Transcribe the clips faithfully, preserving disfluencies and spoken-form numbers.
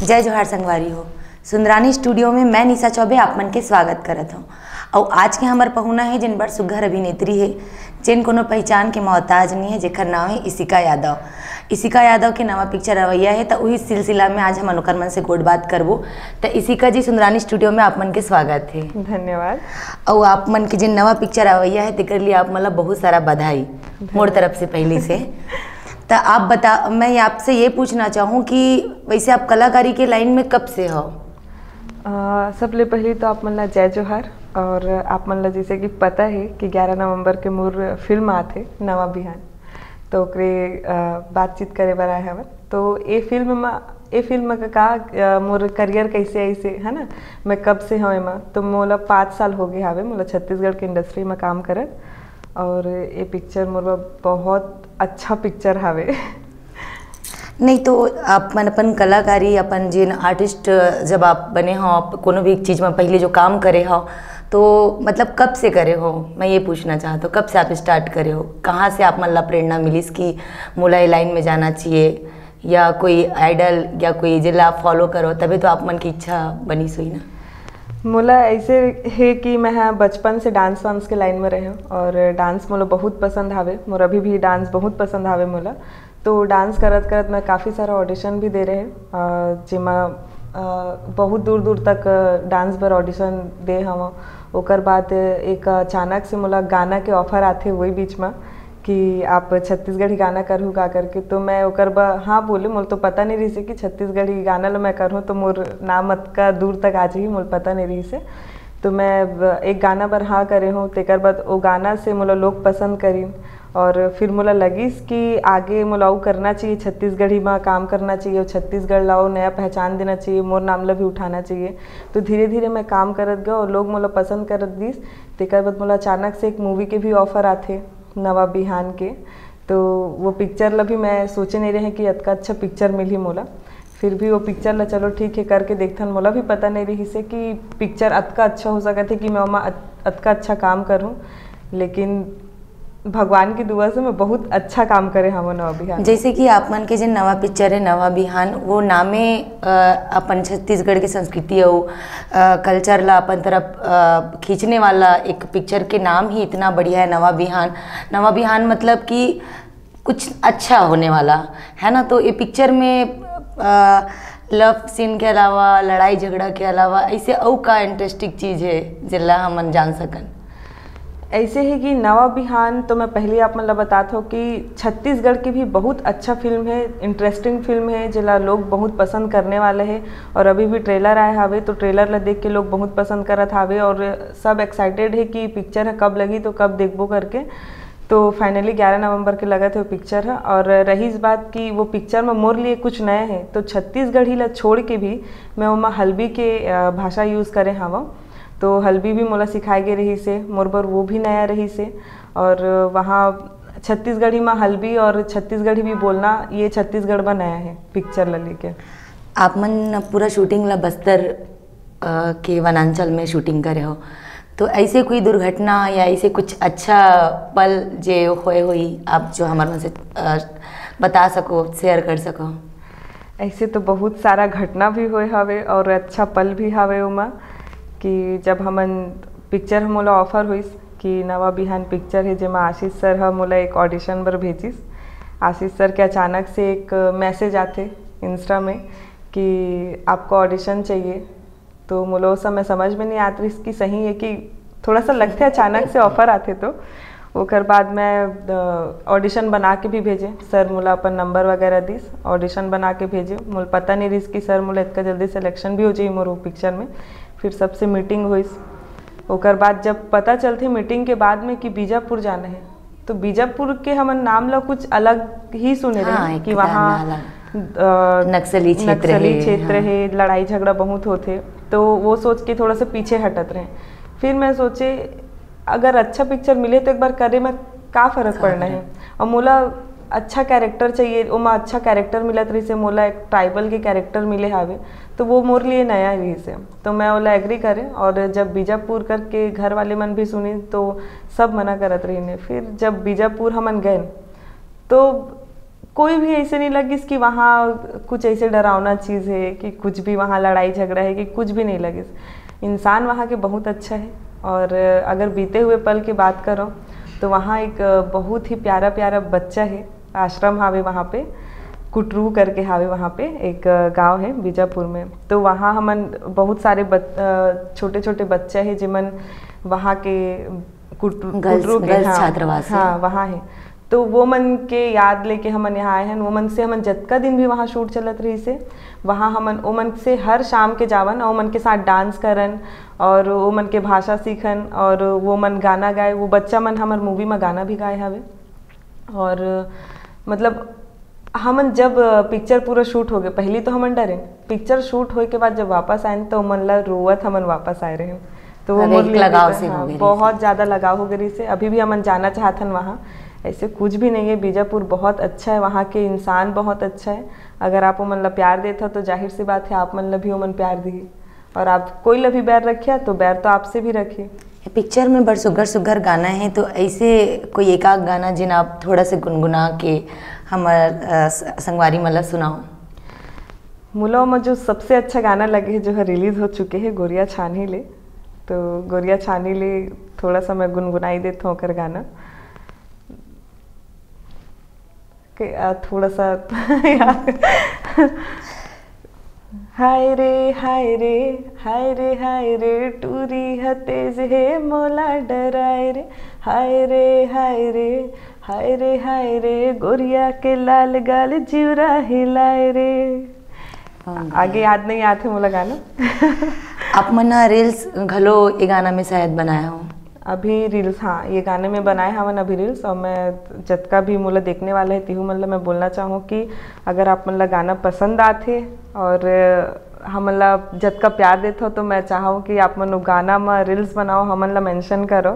जय जोहार संगवारी हो। सुंदरानी स्टूडियो में मैं निशा चौबे आप मन के स्वागत करत हूँ। और आज के हमर पहुना है, जिन बड़ सुघर अभिनेत्री है, जिन कोनो पहचान के मोहताज नहीं है, जेकर नाम है इशिका यादव। इशिका यादव के नवा पिक्चर अवैया है, तो वही सिलसिला में आज हम ओकर मन से गोठ बात करबो। तो इशिका जी, सुंदरानी स्टूडियो में आप मन के स्वागत है। धन्यवाद। और आप मन के जिन नवा पिक्चर अवैया है, तेकर लिए आप मन ला बहुत सारा बधाई मोर तरफ से पहले से। तो आप बता, मैं आपसे ये पूछना चाहूँ कि वैसे आप कलाकारी के लाइन में कब से हो? अ, सबले पहली तो आप मन ला जय जोहार। और आप मन ला जैसे कि पता है कि ग्यारह नवंबर के मोर फिल्म आथे नवा बिहान, तो ओकरे अ, बातचीत करे बर आए हवन। तो ए फिल्म म ए फिल्म का, का अ, मोर करियर कैसे ऐसे है ना, मैं कब से हूँ एमा, तो मोला पाँच साल हो गए हावे मोला छत्तीसगढ़ के इंडस्ट्री में काम करत। और ये पिक्चर मोर बर बहुत अच्छा पिक्चर हावे। नहीं तो आप मन अपन कलाकारी, अपन जिन आर्टिस्ट जब आप बने हो, आप कोनो भी एक चीज़ में पहले जो काम करे हो, तो मतलब कब से करे हो, मैं ये पूछना चाहता हूँ, कब से आप स्टार्ट करे हो, कहाँ से आप मन ला प्रेरणा मिलिस कि मोला ये लाइन में जाना चाहिए, या कोई आइडल या कोई जिला आप फॉलो करो, तभी तो आप मन की इच्छा बनी सोई ना? मोला ऐसे है कि मैं हा बचपन से डांस वांस के लाइन में रहे हूँ और डांस मोला बहुत पसंद आवे, मोर अभी भी डांस बहुत पसंद आवे मोला। तो डांस करत करत मैं काफ़ी सारा ऑडिशन भी दे रहे, अ, जेमा अ, बहुत दूर दूर तक डांस बर ऑडिशन दे हवं। ओकर बाद एक अचानक से मोला गाना के ऑफर आथे वही बीच में कि आप छत्तीसगढ़ी गाना करहू का करके, तो मैं ओकर बर हाँ बोले। मोला तो पता नहीं रहिसे कि छत्तीसगढ़ी गाना ल मैं करहूँ तो मोर नाम अतका दूर तक आ जाही, मोला पता नहीं रहिसे। तो मैं ब-, एक गाना बर हाँ करे हूँ, तेकर बाद वो गाना से मोला लोग पसंद करिन और फिर मोला लगिस कि आगे मोला अउ करना चाहिए, छत्तीसगढ़ी में काम करना चाहिए और छत्तीसगढ़ ला अउ नया पहचान देना चाहिए, मोर नाम ला भी उठाना चाहिए। तो धीरे धीरे मैं काम करत गया और लोग मोला पसंद करत दिस। तेकर बाद मोला अचानक से एक मूवी के भी ऑफर आथे नवा बिहान के, तो वो पिक्चर ला भी मैं सोचे नहीं रहे कि अतका अच्छा पिक्चर मिलही मोला। फिर भी वो पिक्चर ला चलो ठीक है करके देखथन, मोला भी पता नहीं रहिसे कि पिक्चर अतका अच्छा हो सकत है कि मैं ओमा अत-, अतका अच्छा काम करूँ। लेकिन भगवान की दुआ से मैं बहुत अच्छा काम करे हवं नवा बिहान। जैसे कि आप मन के जो नवा पिक्चर है नवा बिहान, वो नामे अ, अपन छत्तीसगढ़ के संस्कृति और कल्चर ला अपन तरफ अ, खींचने वाला एक पिक्चर के नाम ही इतना बढ़िया है नवा बिहान। नवा बिहान मतलब कि कुछ अच्छा होने वाला है ना। तो ये पिक्चर में लव सीन के अलावा, लड़ाई झगड़ा के अलावा ऐसे अउ का इंटरेस्टिंग चीज़ है जिला हमन जान सकन? ऐसे है कि नवा बिहान तो मैं पहले आप मन ला बतात हूँ कि छत्तीसगढ़ की भी बहुत अच्छा फिल्म है, इंटरेस्टिंग फिल्म है, जिला लोग बहुत पसंद करने वाले हैं। और अभी भी ट्रेलर आए हावे तो ट्रेलर ला देख के लोग बहुत पसंद करत हावे और सब एक्साइटेड है कि पिक्चर है कब लगी तो कब देखबो करके। तो फाइनली ग्यारह नवंबर के लगत है वो पिक्चर है। और रही इस बात कि वो पिक्चर में मोर लिए कुछ नया है, तो छत्तीसगढ़ी ला छोड़ के भी मैं ओमा हल्बी के अ, भाषा यूज़ करे हावं। तो हल्बी भी मोला सिखाए गे रहिसे, मोर बर वो भी नया रहिसे। और वहाँ छत्तीसगढ़ी में हल्बी और छत्तीसगढ़ी भी बोलना, ये छत्तीसगढ़ में नया है पिक्चर ला लेके। आप मन पूरा शूटिंग ला बस्तर अ, के वनांचल में शूटिंग करे हो, तो ऐसे कोई दुर्घटना या ऐसे कुछ अच्छा पल जे होए होई, आप जो हमर मन से अ, बता सको, शेयर कर सको? ऐसे तो बहुत सारा घटना भी होए हवे और अच्छा पल भी हवे ओमा, कि जब हमन पिक्चर ह मोला ऑफर होइस कि नवा बिहान पिक्चर है, जेमा आशीष सर ह मोला एक ऑडिशन बर भेजिस। आशीष सर के अचानक से एक मैसेज आथे इंस्टा में कि आपको ऑडिशन चाहिए। तो मोला उस समय समझ में नहीं आत रहिस कि सही है कि थोड़ा सा लगथे अचानक से ऑफर आथे तो। ओकर बाद मैं ऑडिशन बना के भी भेजे, सर मोला अपन नंबर वगैरह दिस, ऑडिशन बना के भेजे। मोला पता नहीं रहिस कि सर मोला इतना जल्दी सिलेक्शन भी हो जाई मोर वो पिक्चर में। फिर सबसे मीटिंग होइस। ओकर बाद जब पता चलथे मीटिंग के बाद में कि बीजापुर जाना है, तो बीजापुर के हमन नाम ला कुछ अलग ही सुने हाँ, रहे कि एकदम वहाँ अलग। अ, नक्सली क्षेत्र नक्सली है, क्षेत्र हाँ। है, लड़ाई झगड़ा बहुत होथे, तो वो सोच के थोड़ा सा पीछे हटत रहे। फिर मैं सोचे, अगर अच्छा पिक्चर मिले तो एक बार करे में का फर्क का पड़ना फर्क? है। और मोला अच्छा कैरेक्टर चाहिए, ओमा अच्छा कैरेक्टर मिलत रहिसे, मोला एक ट्राइबल के कैरेक्टर मिले हावे, तो वो मोर लिए नया रहिसे, तो मैं ओला एग्री करे। और जब बीजापुर करके घर वाले मन भी सुनी तो सब मना करत रहिने। फिर जब बीजापुर हमन गए तो कोई भी ऐसे नहीं लगिस कि वहाँ कुछ ऐसे डरावना चीज़ है, कि कुछ भी वहाँ लड़ाई झगड़ा है, कि कुछ भी नहीं लगिस। इंसान वहाँ के बहुत अच्छा है। और अगर बीते हुए पल की बात करो, तो वहाँ एक बहुत ही प्यारा प्यारा बच्चा है, आश्रम हावे वहाँ पे, कुटरू करके हावे वहाँ पे, एक गांव है बीजापुर में। तो वहाँ हमन बहुत सारे बच-, अ, छोटे छोटे बच्चा है, जिमन वहाँ के कुट-, कुटरू के, हाँ, छात्रावास है। हाँ, वहाँ है। तो वो मन के याद लेके हमन यहाँ आए हन। वो मन से हमन जतका दिन भी वहाँ शूट चलत रहिस हे, वहाँ हमन ओ मन से हर शाम के जावन, ओ मन के साथ डांस करन और ओ मन के भाषा सीखन और वो मन गाना गाए। वो बच्चा मन हमर मूवी में गाना भी गाए हवे। और मतलब हमन जब पिक्चर पूरा शूट हो गए, पहली तो हमन डरेन, पिक्चर शूट होए के बाद जब वापस आएन तो मन ला रोवत हमन वापस आए रहेन। तो वो मोर लिए लगाव से, हाँ, बहुत ज़्यादा लगाव हो गए से। अभी भी हमन जाना चाहत हन वहाँ। ऐसे कुछ भी नहीं है, बीजापुर बहुत अच्छा है, वहाँ के इंसान बहुत अच्छा है। अगर आप ओमन ला प्यार देत हो तो जाहिर सी बात है आप मन ला भी ओमन प्यार दिही, और आप कोई ला भी बैर रखिया तो बैर तो आपसे भी रखी। पिक्चर में बड़ सुग्घर सुग्घर गाना है, तो ऐसे कोई एक आध गाना जिन आप थोड़ा से गुनगुना के हमर, अ, स-, संगवारी मन ला सुनाओ। मुला में जो सबसे अच्छा गाना लगे है, जो है रिलीज हो चुके है, गोरिया छानी ले। तो गोरिया छानी ले थोड़ा सा मैं गुनगुनाई देत हूँ ओकर गाना। के, आ, थोड़ा सा यार। हाय रे, हाय रे, हाय रे, हाय रे, टूरी ह तेज हे मोला डराए रे। हाय रे, हाय रे, हाय रे, हाय रे, गोरिया के लाल गाल जिउरा हिलाए रे। हाँ। आगे याद नहीं आते मोला गाना। आप मन ह रील्स घलो ये गाना में शायद बनाए हो। अभी रील्स, हाँ, ये गाने में बनाए हवन अभी रील्स, और मैं जतका भी मोला देखने वाला है, तेहू मन ला मैं बोलना चाहूँ कि अगर आप मन ला गाना पसंद आथे और हमन ला जतका प्यार देत हो, तो मैं चाहूँ कि आप मन वो गाना में रील्स बनाओ, हमन ला मेंशन करो,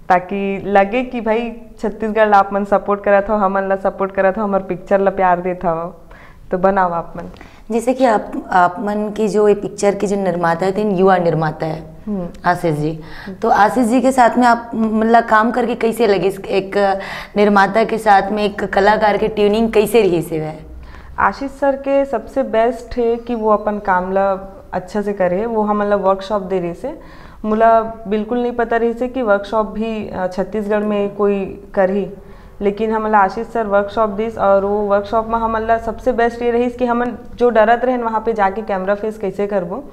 ताकि लगे कि भाई छत्तीसगढ़ ला आप मन सपोर्ट करत हो, हमन ला सपोर्ट करत हो, हमर पिक्चर ला प्यार देत हो, तो बनाओ आप मन। जैसे कि आप, आप मन की जो ये पिक्चर के जो निर्माता है, तीन युवा निर्माता है, हम्म। आशीष जी। तो आशीष जी के साथ में आप, मतलब, काम करके कैसे लगे? एक निर्माता के साथ में एक कलाकार के ट्यूनिंग कैसे रही से वह? आशीष सर के सबसे बेस्ट है कि वो अपन काम ला अच्छा से करे। वो हमन ला वर्कशॉप दे रहिस हे। मोला बिल्कुल नहीं पता रहिस हे कि वर्कशॉप भी, अ, छत्तीसगढ़ में कोई करही, लेकिन हमन ला आशीष सर वर्कशॉप दिस, और वो वर्कशॉप में हमन ला सबसे बेस्ट ये रहिस कि हमन जो डरत रहेन वहाँ पे जाके कैमरा फेस कैसे करबो,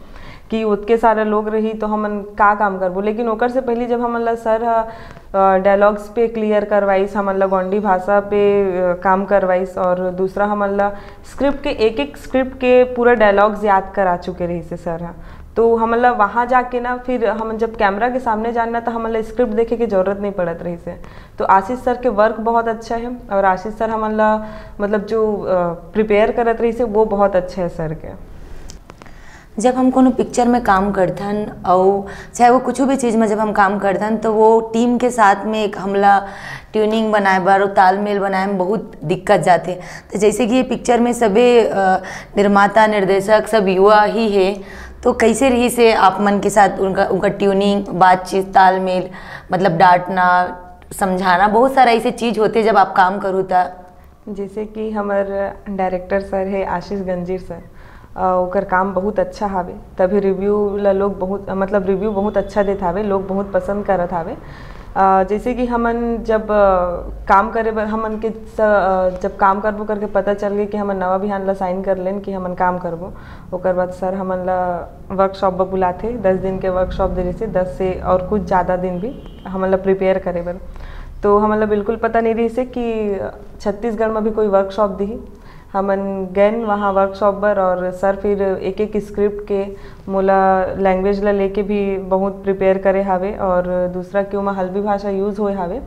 कि ओतके सारा लोग रही तो हमन का काम करबो। लेकिन ओकर से पहले जब हमन ला सर ह, अ, डायलॉग्स पे क्लियर करवाइस, हमन ला गोंडी भाषा पे, अ, काम करवाइस, और दूसरा हमन ला स्क्रिप्ट के, एक एक स्क्रिप्ट के पूरा डायलॉग्स याद करा चुके रहिस हे सर ह। तो हमन ला वहाँ जाके ना, फिर हमन जब कैमरा के सामने जाना, तो हमन ला स्क्रिप्ट देखे के जरूरत नहीं पड़त रहिस हे। तो आशीष सर के वर्क बहुत अच्छा है, और आशीष सर हमन ला, मतलब, जो, अ, प्रिपेयर करत रहिस हे, वो बहुत अच्छा है सर के। जब हम कोनो पिक्चर में काम करथन, अउ चाहे वो कुछ भी चीज़ में जब हम काम करथन, तो वो टीम के साथ में एक हमला ट्यूनिंग बनाए बर, तालमेल बनाए में बहुत दिक्कत जाथे। तो जैसे कि ये पिक्चर में सभी, अ, निर्माता, निर्देशक सब युवा ही है, तो कैसे रहिस हे आप मन के साथ उनका, उनका ट्यूनिंग, बातचीत, तालमेल, मतलब, डांटना, समझाना, बहुत सारा ऐसे चीज़ होथे जब आप काम करो त। जैसे कि हमर डायरेक्टर सर है आशीष गंजीर सर, अ, ओकर काम बहुत अच्छा हावे, तभी रिव्यू ला लोग बहुत, मतलब, रिव्यू बहुत अच्छा देत हावे, लोग बहुत पसंद करत हावे। अ, जैसे कि हमन जब, अ, काम करे बर हमन के स-, अ, जब काम करबो करके पता चल गए कि हमन नवा बिहान ला साइन कर लेन कि हमन काम करबो, ओकर बाद सर हमन ला वर्कशॉप बर बुलाथे, दस दिन के वर्कशॉप दे रहिस हे, दस से और कुछ ज़्यादा दिन भी हमन ला प्रिपेयर करे बर। तो हमन ला बिल्कुल पता नहीं रहिस हे कि छत्तीसगढ़ में भी कोई वर्कशॉप दिही। हमन गएन वहाँ वर्कशॉप बर, और सर फिर एक एक स्क्रिप्ट के, मोला लैंग्वेज ला लेके भी बहुत प्रिपेयर करे हावे, और दूसरा कि ओमा हल्बी भाषा यूज़ होए हावे,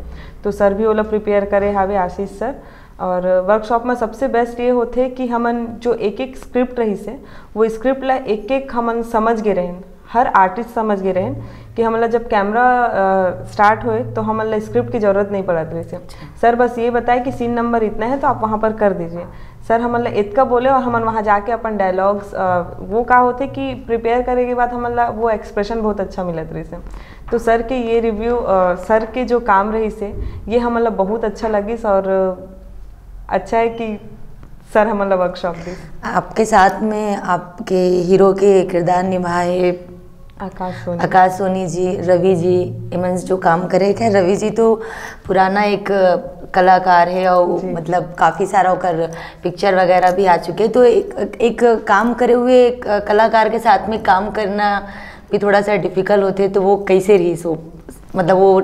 तो सर भी ओला प्रिपेयर करे हावे, आशीष सर। और वर्कशॉप में सबसे बेस्ट ये होथे कि हमन जो एक एक स्क्रिप्ट रहिस हे, वो स्क्रिप्ट ला एक एक हमन समझ गे रहेन, हर आर्टिस्ट समझ गे रहेन कि हमन ला जब कैमरा, अ, स्टार्ट होए तो हमन ला स्क्रिप्ट की जरूरत नहीं पड़त रहिस हे। अच्छा। सर बस ये बताए कि सीन नंबर इतना है तो आप वहाँ पर कर दीजिए। सर हमन ला इतका बोले और हमन वहाँ जाके अपन डायलॉग्स, अ, वो का होथे कि प्रिपेयर करे के बाद हमन ला वो एक्सप्रेशन बहुत अच्छा मिलत रहिस हे। तो सर के ये रिव्यू, अ, सर के जो काम रहिस हे, ये हमन ला बहुत अच्छा लगिस, और अच्छा है कि सर हमन ला वर्कशॉप दिस। आपके साथ में आपके हीरो के किरदार निभाए आकाश सोनी। आकाश सोनी जी, रवि जी, एमन जो काम करे। खैर, रवि जी तो पुराना एक कलाकार है और जी। मतलब काफ़ी सारा ओकर पिक्चर वगैरह भी आ चुके हैं। तो एक, एक काम करे हुए एक कलाकार के साथ में काम करना भी थोड़ा सा डिफिकल्ट होते, तो वो कैसे रही सो? मतलब वो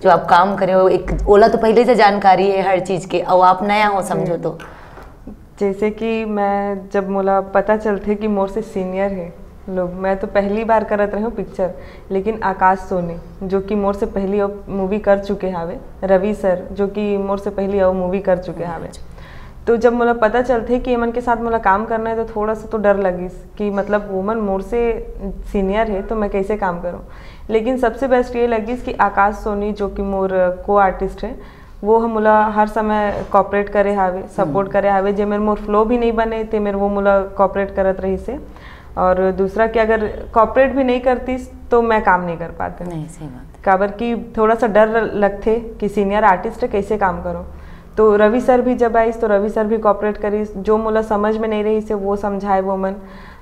जो आप काम करे हो, एक ओला तो पहले से जानकारी है हर चीज़ के, और आप नया हो समझो तो। जैसे कि मैं जब मोला पता चलथे कि मोर से सीनियर है लोग, मैं तो पहली बार करत रहे हूँ पिक्चर, लेकिन आकाश सोनी जो कि मोर से पहली अउ मूवी कर चुके हावे, रवि सर जो कि मोर से पहली अउ मूवी कर चुके हावे, तो जब मोला पता चलथे कि एमन के साथ मोला काम करना है तो थोड़ा सा तो डर लगिस कि मतलब वोमन मोर से सीनियर है तो मैं कैसे काम करूँ। लेकिन सबसे बेस्ट ये लगिस कि आकाश सोनी जो कि मोर को आर्टिस्ट है, वो ह मोला हर समय कॉपरेट करे हावे, सपोर्ट करे हावे। जे मेर मोर फ्लो भी नहीं बने ते मेर वो मोला कॉपरेट करत रहिस हे। और दूसरा कि अगर कॉपरेट भी नहीं करतीस तो मैं काम नहीं कर पाते। नहीं, सही बात। काबर कि थोड़ा सा डर लगथे कि सीनियर आर्टिस्ट है, कैसे काम करो। तो रवि सर भी जब आइस तो रवि सर भी कॉपरेट करिस, जो मोला समझ में नहीं रहिस हे वो समझाए वो मन।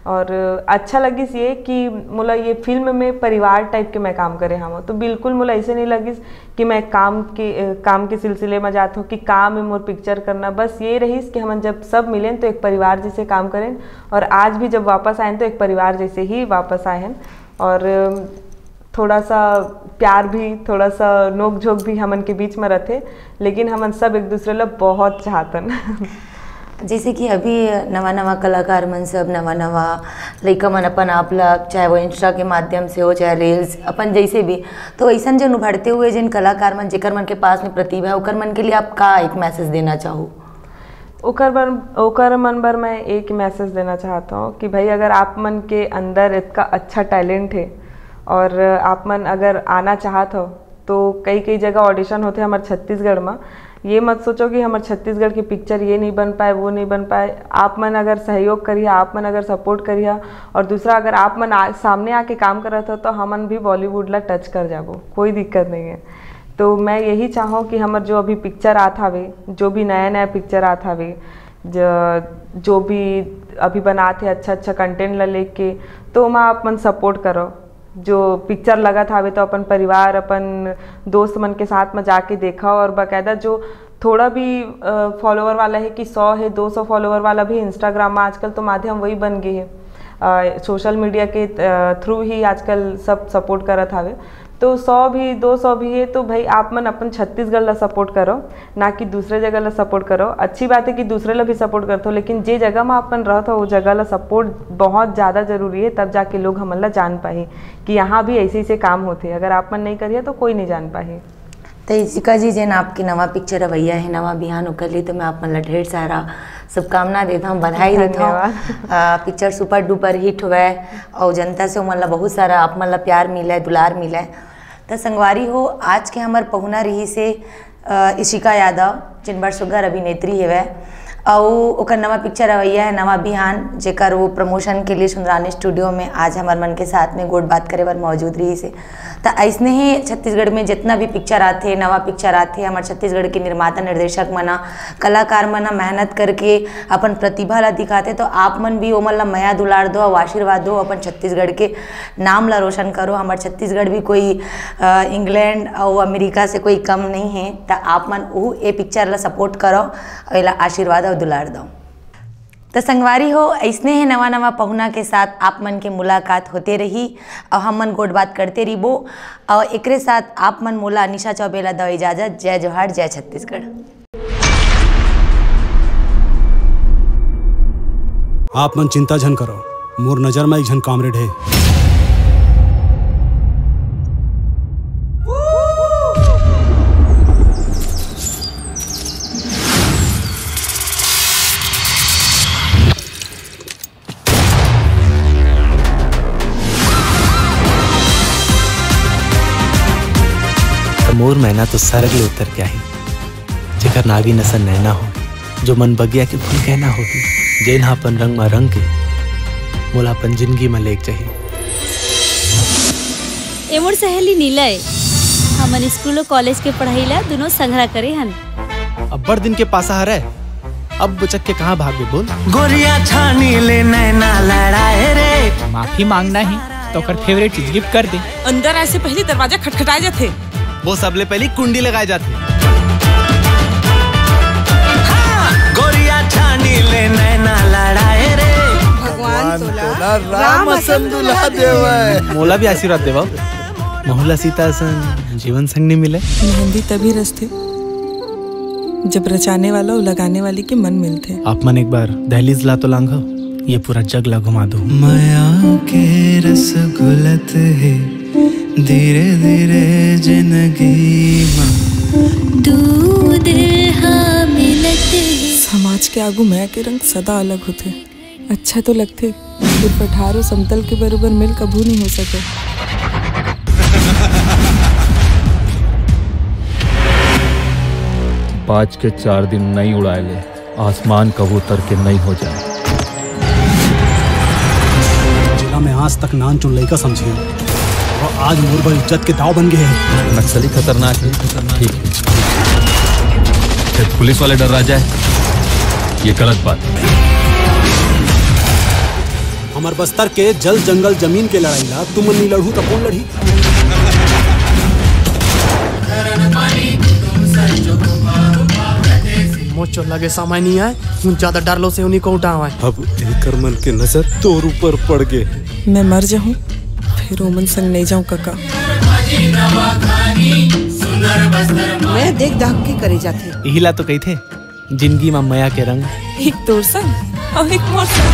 और अच्छा लगिस ये कि मोला ये फिल्म में परिवार टाइप के मैं काम करे हवं, तो बिल्कुल मोला ऐसे नहीं लगिस कि मैं काम के अ, काम के सिलसिले में जात हूँ कि काम में मोर पिक्चर करना। बस ये रहिस कि हमन जब सब मिलेन तो एक परिवार जैसे काम करेन, और आज भी जब वापस आएन तो एक परिवार जैसे ही वापस आए हैं। और अ, थोड़ा सा प्यार भी, थोड़ा सा नोक झोंक भी हमन के बीच में रथे, लेकिन हमन सब एक दूसरे ला बहुत चाहतन। जैसे कि अभी नवा नवा कलाकार मन सब, नवा नवा लइका मन अपन आप ला, चाहे वो इंस्टा के माध्यम से हो, चाहे रील्स, अपन जैसे भी, तो ऐसन जन उभरते हुए जिन कलाकार मन, जेकर मन के पास में प्रतिभा है, ओकर मन के लिए आप का एक मैसेज देना चाहो? ओकर बर ओकर मन बर मैं एक मैसेज देना चाहता हूँ कि भाई, अगर आप मन के अंदर इतना अच्छा टैलेंट है और आप मन अगर आना चाहत हो तो कई कई जगह ऑडिशन होते हमारे छत्तीसगढ़ में। ये मत सोचो कि हमारे छत्तीसगढ़ की पिक्चर ये नहीं बन पाए, वो नहीं बन पाए। आप मन अगर सहयोग करिए, आप मन अगर सपोर्ट करिए, और दूसरा अगर आप मन आ, सामने आके काम करत हो तो हमन भी बॉलीवुड ला टच कर जाबो, कोई दिक्कत नहीं है। तो मैं यही चाहूँ कि हमर जो अभी पिक्चर आत हवे, जो भी नया नया पिक्चर आत हवे, ज, जो भी अभी बनात हे अच्छा अच्छा कंटेंट ला लेके, तो ओमा आप मन सपोर्ट करो। जो पिक्चर लगत हवे तो अपन परिवार, अपन दोस्त मन के साथ में जाके देखा, और बाकायदा जो थोड़ा भी फॉलोअर वाला है कि सौ है, दो सौ फॉलोअर वाला भी इंस्टाग्राम में आजकल तो माध्यम वही बन गए है, सोशल मीडिया के थ्रू ही आजकल सब सपोर्ट करत हवे। तो सौ भी, दो सौ भी है तो भाई आप मन अपन छत्तीसगढ़ ला सपोर्ट करो, ना कि दूसरे जगह ला सपोर्ट करो। अच्छी बात है कि दूसरे ला भी सपोर्ट करते हो, लेकिन जे जगह में आप मन रहत हो वो जगह ला सपोर्ट बहुत ज़्यादा जरूरी है, तब जाके लोग हमन ला जान पाही कि यहाँ भी ऐसे ऐसे काम होते। अगर आप मन नहीं करिए तो कोई नहीं जान पाही। तो इशिका जी, जेन आपके नवा पिक्चर अवैया है नवा बिहान, ओकर लिए तो मैं आप मन ला ढेर सारा शुभकामना देता हूँ, बधाई देता हूँ। धन्यवाद। आ, पिक्चर सुपर डुपर हिट हुआ है और जनता से ओमन ला बहुत सारा आप मन ला प्यार मिला है, दुलार मिला है। तो संगवारी हो, आज के हमर पहुना रही से अ, इशिका यादव, जिन बड़ सुग्घर अभिनेत्री हेवय, अउ ओकर नवा पिक्चर अवैया है नवा बिहान, जेकर वो प्रमोशन के लिए सुंदरानी स्टूडियो में आज हमर मन के साथ में गोठ बात करे बर मौजूद रही से। त ऐसने ही छत्तीसगढ़ में जितना भी पिक्चर आथे, नवा पिक्चर आथे, हमर छत्तीसगढ़ के निर्माता निर्देशक मन ह, कलाकार मन ह मेहनत करके अपन प्रतिभा ला दिखाथे, तो आप मन भी ओमन ला मया दुलार दो, अउ आशीर्वाद दो, अपन छत्तीसगढ़ के नाम ला रोशन करो। हमर छत्तीसगढ़ भी कोई अ, इंग्लैंड अउ अमेरिका से कोई कम नहीं है, त आप मन उहू ए पिक्चर ला सपोर्ट करो अउ एला आशीर्वाद अउ दुलार दो। त संगवारी हो, ऐसने है नवा नवा पहुना के साथ आप मन के मुलाकात होते रही अउ हम मन गोठ बात करते रहिबो। अउ एकरे साथ आप मन मोला अनिशा चौबे ला दो इजाजत। जय जोहार, जय छत्तीसगढ़। आप मन चिंता झन करो, मोर नजर म एक झन कॉमरेड हे। त मोर मैना तो सरग ले उतर के आही, जेकर नागिन असन नैना होही, जो मन बगिया के फूल कहना होही, जेन ह अपन रंग म रंग के मोला अपन जिंदगी म लेके जाही। ए मोर सहेली नीला ए। हमन स्कूल अउ कॉलेज के पढ़ाई ला दुनों संघरा करे हन। अब्बड़ दिन के पासा हरय, अब बुचक के कहाँ भागबे बोल? गोरिया छानी ले नैना लड़ाए रे। माफी मांगना ही तो ओकर फेवरेट चीज गिफ्ट कर दे। अंदर आए से पहले दरवाजा खटखटाए जाथे। वो सबले पहली कुंडी लगाए जाथे। हाँ, गोरिया छानी ले नैना लड़ाए रे। भगवान तोला राम असन दुल्हा देवय। मोला भी आशीर्वाद देवा। महुला सीता असन जीवन संगनी मिले। मेहंदी तभी रचथे जब रचाने वाला अउ लगाने वाली के मन मिलथे। आप मन एक बार दहलीज ला तो लांघव, ये पूरा जग ला घुमा दो। मया के रस घुलत हे धीरे धीरे जिंदगी मा। दू दिल हा मिलत हे। समाज के आगू मया के रंग सदा अलग होथे। अच्छा तो लगथे, सिर्फ अठारह समतल के बरोबर मेल कभू नहीं हो सके। बाज के चार दिन नहीं उड़ाए ले, आसमान कबूतर के नहीं हो जाए। जिला में आज तक नान चुन लइका समझे, वो आज मोर बर इज्जत के दाव बन गए हैं। नक्सली खतरनाक है, ठीक है। जब पुलिस वाले डर्रा जाए, ये गलत बात है। हमर बस्तर के जल, जंगल, जमीन के लड़ाई ला तुमन नी लड़हू त कोन लड़ही? मोर चोला के समय नहीं आए, ज्यादा डर लो से उन्हीं को उठावे। अब एकर मन के नजर तोर ऊपर पड़ गे। मैं मर जाहूँ, फिर ओमन संग नहीं जाऊँ कका। मैं देख दाग के करे जाथे। इही ला तो कहिथे, जिंदगी मा मया के रंग। एक तोर संग अउ एक मोर संग।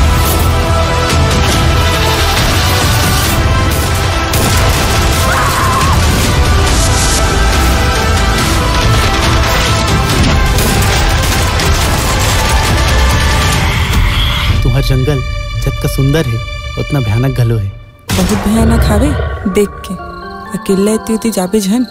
तुहर जंगल जतका सुंदर हे, उतना भयानक घलो हे। बहुत भयानक हावे, देख के अकेल्ला एती उती जाबे झन।